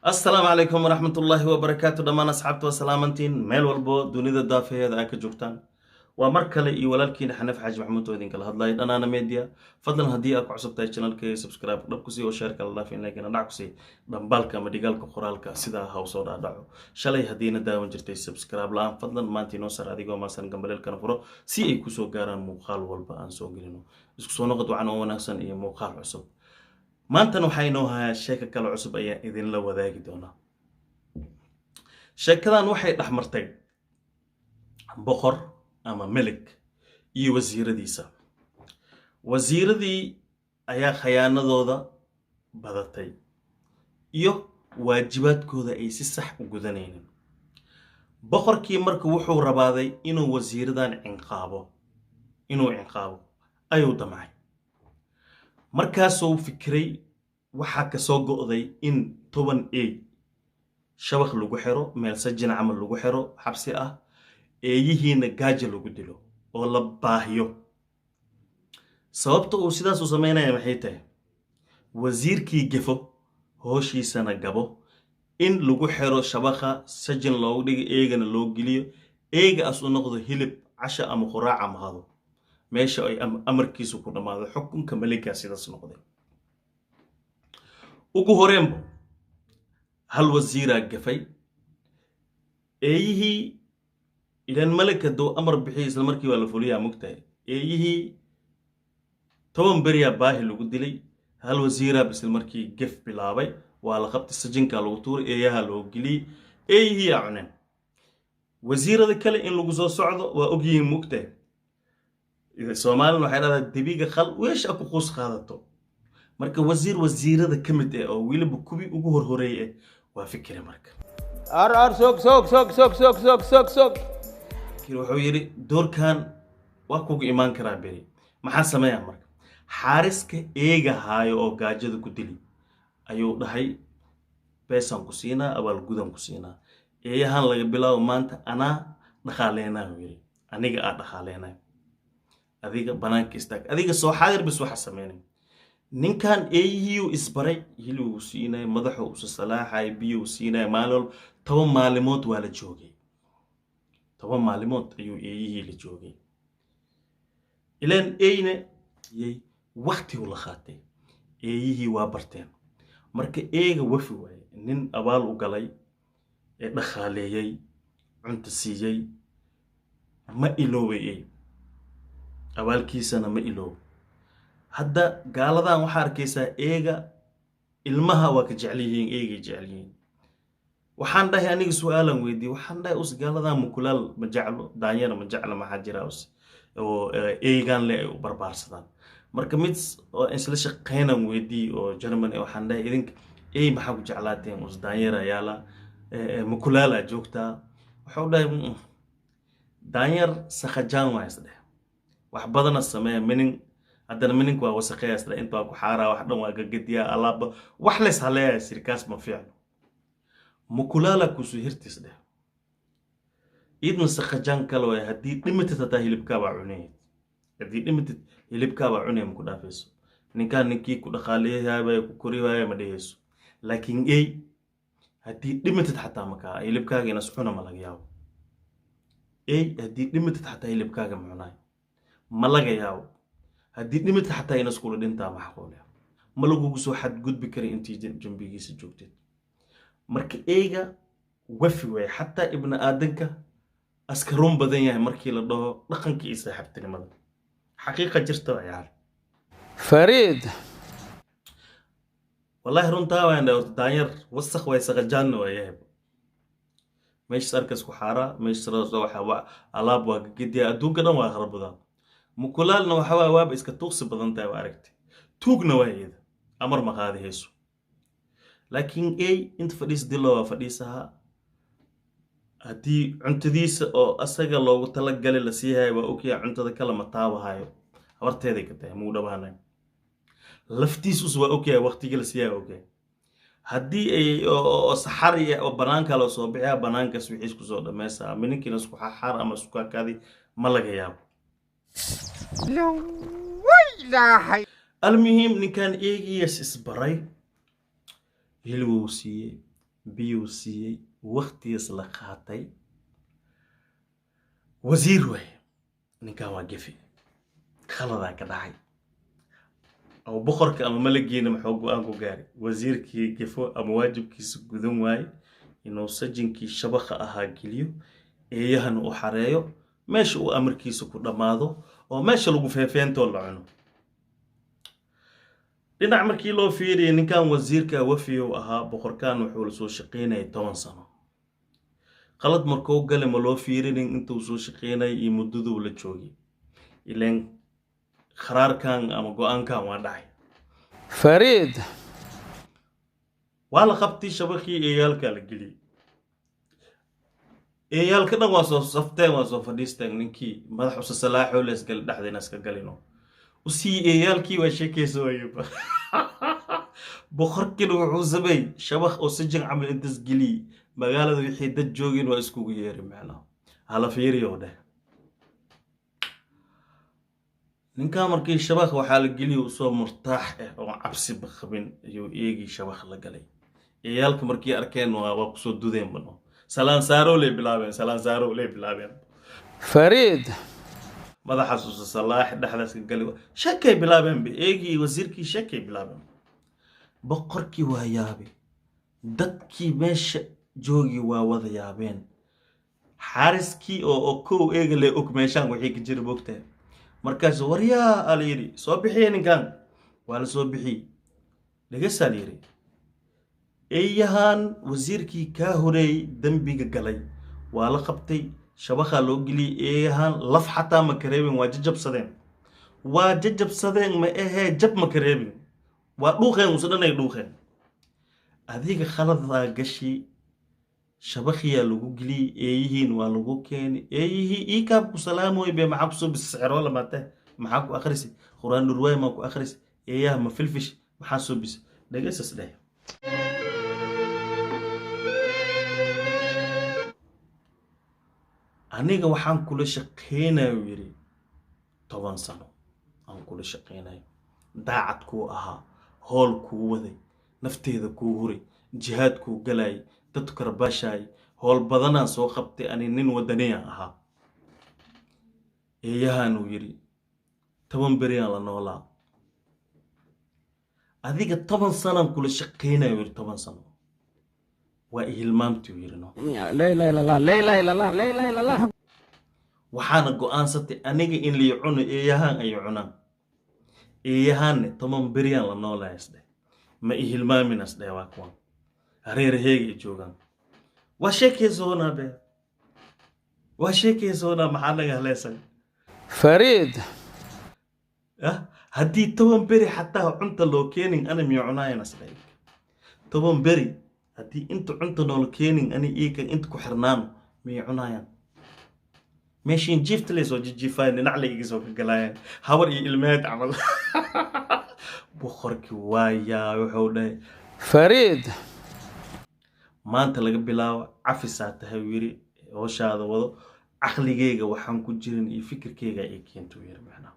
Asalaamu calaykum waraxmatullaahi wabarakaatu. Dhammaan asxaabta waa salaamantiin, meel walbo dunida daafaheeda aa ka joogtaan. Waa mar kale iyo walaalkiina Xanaf Xaaji Maxamuud oo idinkala hadlaya Dhanaana Media. Fadlan, haddii aad ku cusub tahay channelka, subscribe dhab ku sii oo share kala dhaaf in laakiin dhac ku sii dhambaalka ama dhigaalka qoraalka sidaa ha usoo dhaadhaco. Shalay haddiina daawan jirtay subscribe la-aan, fadlan maanta inoo sar adigoo maasan gambaleelkana furo si ay kusoo gaaraan muuqaal walba aan soo gelino. Isku soo noqod wacan oo wanaagsan iyo muuqaal cusub. Maantana waxaa inoo hayaa sheeko kale cusub ayaan idinla wadaagi doonaa. Sheekadan waxay dhex martay boqor ama melig iyo wasiiradiisa. Wasiiradii ayaa khayaanadooda badatay iyo waajibaadkooda ay si sax u gudanaynin. Boqorkii marka wuxuu rabaaday inuu wasiiradan cinqaabo, inuu cinqaabo ayuu damcay. Markaasuu fikiray, waxaa kasoo go'day in 10 ey shabaq lagu xiro, meel sajin camal lagu xiro, xabsi ah, eeyihiina gaaja lagu dilo oo la baahiyo. Sababta uu sidaas u samaynaya maxay tahay? Wasiirkii gefo, hooshiisana gabo, in lagu xiro shabaqa, sajin loogu dhigo, eegana loo geliyo, eega as u noqdo hilib casha ama quraac ama hado, meesha ay amarkiisu ku dhammaado. Xukunka meligaa sidaas noqday. Ugu horeenba hal wasiiraa gafay. Eeyihii ilan malik hadduu amar bixiyo, isla markii waa la fuliyaa, mugtahay. Eeyihii 10 beriyaa baahi lagu dilay. Hal wasiiraa isla markii gef bilaabay, waa la qabtay, sajinkaa lagu tuuray, eeyaha loo geliyey, eeyihii aa cuneen. Wasiirada kale in lagu soo socdo waa ogyihiin, mugtahay. Soomaalina waxay dhahdaa, "Debiga khal weesha ku quus qaadato." Marka wasiir wasiirada ka mid ah oo weliba kuwii ugu horhoreeyay ah waa fikire marka. Ar ar, soog soog soog soog soog soog soog soog. Wuxuu yidhi, "Doorkan waa kugu imaan karaa beri, maxaa sameeyaa?" Marka xaariska eega haayo oo gaajada ku dili ayuu dhahay, "Beesaan ku siinaa, abaalgudan ku siinaa. Eeyahan laga bilaabo maanta anaa dhaqaaleynaa," uu yidhi, "aniga aa dhaqaaleynay, adiga banaanka istaag, adiga soo xaadir bis." Waxa sameynay ninkan eeyihiiu isbaray, hilibuu siinay, madaxu usa salaaxay, biyuu siinay maalin walba. 10 maalimood waa la joogay, 10 maalimood ayuu eeyihii la joogay. Ilaan eyne yay waktigu la qaatay, eeyihii waa barteen. Marka eega wafi waaye, nin abaal u galay ee dhaqaaleeyey, cunto siiyey, ma iloobay ey, abaalkiisana ma iloobo. Hadda gaaladan waxaa arkaysaa eega ilmaha waa ka jecel yihiin, eegay jecel yihiin. Waxaan dhahay aniga, su-aalan weydiiyey, waxaan dhahay, "Us gaaladan mukulaal ma jeclo, daanyara ma jeclo, maxaa jira us oo eegan le ay u barbaarsadaan?" Marka mid oo isla shaqeynan weydiiyey oo Germany, waxaan dhahay, "Idinka ey maxaa ku jeclaateen? Us daanyara yaala, mukulaalaa joogtaa." Wuxuu dhahay, "Daanyar sakhajaan waa isdheh, wax badana sameeya minin, haddana mininku waa wasaqeeya isdheh, inta waa ku xaaraa, wax dhan waa gagadiyaa, alaaba wax leys haleeya, sirkaas ma fiicno. Mukulaala kusu hirtis dheh, idna sakhajaan kale waay. Haddii dhimatid hataa hilibkaabaa cunayd, haddii dhimatid hilibkaabaa cunaya, ma ku dhaafayso. Ninkaan ninkii ku dhaqaaleeyahaybay ku koriwaaya ma dhehayso. Laakiin ey haddii dhimatid xataa makaa hilibkaaga inas cuna ma laga yaabo. Ey haddii dhimatid xataa hilibkaaga ma cunayo, ma laga yaabo. Haddii dhimatid xataa inas kula dhintaa macquul, ma lagugu soo xadgudbi karin intii jambigiisa joogteed." Marka eyga wafi waay, xataa ibni aadanka askaruun badan yahay markii la dhaho dhaqanka iyo saaxiibtinimada. Xaqiiqa jirta waa. Fariid. Wallahi runtaa waan dhahay, horta daanyar wasakh way, saqajaanna waa yahay, meeshas arkas ku xaaraa, meeshas waxa alaab waa gagediya, adduunka dhan waa kharabudaa. Mukulaalna waxa waay waaba iska tuuqsi badan tahay, waa aragtay, tuugna waa iyada, amar ma qaadi hayso. Laakiin ey inta fadhiis dilo waa fadhiisaha, haddii cuntadiisa oo asaga loogu talagalay la siihayo waa ogyahay, cuntada kale ma taabahayo, habarteeday ka tahay, muu dhawaanayo. Laftiisus waa ogyahay, waqtigii la siihayo waa ogyahay. Haddii ay oo saxari oo banaanka loo soo bixiya, banaankaas wixiis kusoo dhammaysa, ama ninkiina isku xaxaar ama isku kaakaadi, ma laga yaabo. Ilaahay. Almuhiim, ninkan eegiyas isbaray, hilibuu siiyey. Biyuu siiyey, waqtigiis la qaatay. Wasiir waay ninkan, waa gefe, khaladaa ka dhacay oo boqorka ama malagiina muxuu go-aan ku gaaray? Wasiirkii gefo ama waajibkiisa gudan waaye inuu sajinkii shabakha ahaa geliyo, eeyahana u xareeyo, meesha uu amarkiisa ku dhammaado oo meesha lagu feefeentoo la cuno. Dhinac markii loo fiiriyay, ninkan wasiirka wafiyow ahaa boqorkan, wuxuu la soo shaqeynayay 10 sano. Qalad markuu gale ma loo fiirinin intuu soo shaqeynayay iyo muddaduu la joogay, ileen qaraarkan ama go-aankan waa dhacay. Fariid. Waa la qabtay, shabakii eeyaalkaa la geliyey. Eeyaalka dhan waa soo safteen, waa soo fadhiisteen. Ninkii madax usasalaaxoo leesgali dhexda iska galino usii eeyaalkii waa sheekaysa waayuba. Boqorkiina wuxuu sameey shabakh oo sajin camal intas geliyey, magaalada wixii dad joogeen waa iskugu yeeri, macnaha hala fiiriyo dheh. Ninkaa markii shabakh waxaa la geliyay, usoo murtaax ah oo cabsiba qabin ayuu eegii shabakh la galay. Eeyaalka markii arkeen waa kusoo dudeen bano, salaan saaro lay bilaabeen, salaan saaro lay bilaabeen. Fariid. Madaxaas usa salaax dhexdaas ka galay, shakay bilaabeen ba eegii wasiirkii, shakay bilaabeen. Boqorkii waa yaabay, dadkii meesha joogi waa wada yaabeen. Xaariskii oo kow eega le og meeshaan wixii ka jira bogtahay. Markaas waryaa aa la yidhi, soo bixiya ninkan. Waa la soo bixiyey. Dhegesaa la yidhi, eeyahan wasiirkii kaa horeeyey dembiga galay waa la qabtay, shabakhaa loo geliyey. Eeyahan laf xataa ma kareebin, waa jajabsadeen, waa jajabsadeen. Ma ahee, jab ma kareebin, waa dhuuqeen, use dhan ay dhuuqeen. Adiga khaladaa gashi, shabakhiyaa lagu geliyey, eeyihiin waa lagu keenay. Eeyihii iikaab ku salaamoy be, maxaa kusoo bis sixiroo lamaate? Maxaa ku akhrisi? Quraan dhurwaay maa ku akhrisi? Eeyaha ma filfish? Maxaa soo bis? Dhegeysas dheh. Aniga waxaan kula shaqeynayo, yidhi, 10 sano aan kula shaqeynayo, daacad kuu ahaa, hool kuu waday, nafteeda kuu huray, jihaad kuu galayay, dad karbaashaay, howl badanaan soo qabtay, ani nin wadaniyaan ahaa. Eeyahanuu yidhi 10 beriyaan la noolaa. Adiga 10 sanaan kula shaqeynayo, yidhi, 10 sano waa ihilmaamtii, yidhi. No. لا اله الا الله، لا اله الا الله، لا اله الا الله. Waxaana go-aansatay aniga in lii cuno, eeyahaan ay cunaan. Eeyahaanne 10 beriyaan la noolaya isdheh, ma ihilmaamin isdheh. Waa kuwan hareeraheega ay joogaan, waa sheekaysoonaa be, waa sheekaysoonaa. Maxaa naga haleesan? Fariid. Ah, haddii 10 beri xataa cunta loo keenin, ana miyo cunaayana isdheh. 10 beri haddii inta cunta noola keenin, ani iikan inta ku xirnaano, miyay cunaayaan? Meeshiin jiifta lay soo jijiifayan, dhinac lay iga soo gagalaayaan, habar iyo ilmeed camal. Boqorkii waa yaa, wuxuu dhahay: Fariid. Maanta laga bilaabo cafisaa tahay, uu yidhi, howshaada wado. Caqligeyga waxaan ku jirin iyo fikirkeyga ay keento, uu yidhi. Macnaha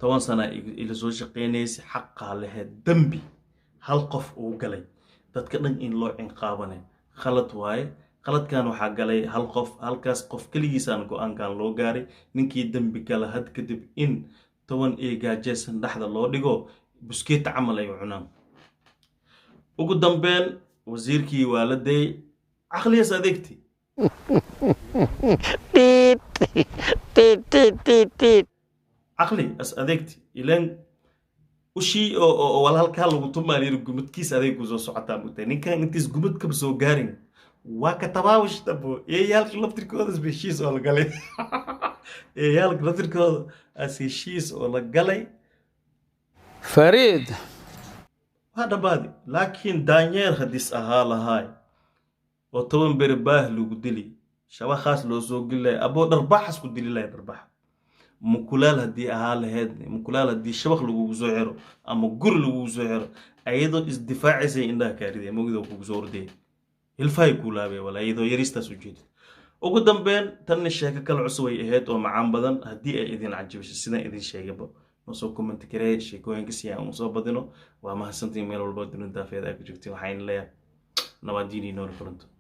10 sana ila soo shaqeynaysay, xaqaa laheed. Dembi hal qof uu galay dadka dhan in loo cinqaabane khalad waaye. Khaladkan waxaa galay hal qof, halkaas qof keligiisaan go-aankan loo gaaray. Ninkii dembi gala had kadib in 10 eegaajeesan dhexda loo dhigo, buskeeta camal ay cunaan. Ugu dambeyn wasiirkii waa la dayay, caqligaas adeegti. Tiit tiit tiit tiit tiit. Caqli as adeegti, ileen ushii oo walaalkaa lagu tumaan yiri gumudkiis adeeg kusoo socotaa mugtay. Ninkan intiis gumudkaba soo gaarin waa ka tabaawish dabo. Eeyaalka laftirkooda heshiis oo la galay, eeyaalka laftirkooda as heshiis oo la galay. Fariid. Waa dhammaadi. Laakiin daanyeer haddis ahaa lahaay oo 10 beri baah lagu dili, shabakhaas loo soo geli lahay, aboo dharbaaxas ku dili lahay dharbaax. Mukulaal haddii ahaa laheyd, mukulaal haddii shabaq lagugu soo xiro ama guri lagugu soo xiro, ayadoo isdifaacaysay indhaha kaariday, mogidoo kugu soo ordayay, hilfahay kuu laabay walaa, iyadoo yariistaas ujeedid. Ugu dambeyn tanna sheeko kale cusub ay ahayd oo macaan badan. Haddii ay idin cajabisay sidaan idin sheegaba, noo soo comment gareey sheekooyinka si aan usoo badino. Waa mahadsantiin meel walba dunida daafeeda ay ku joogtiin. Waxaan leeyahay Nabadiini, nool kulanto.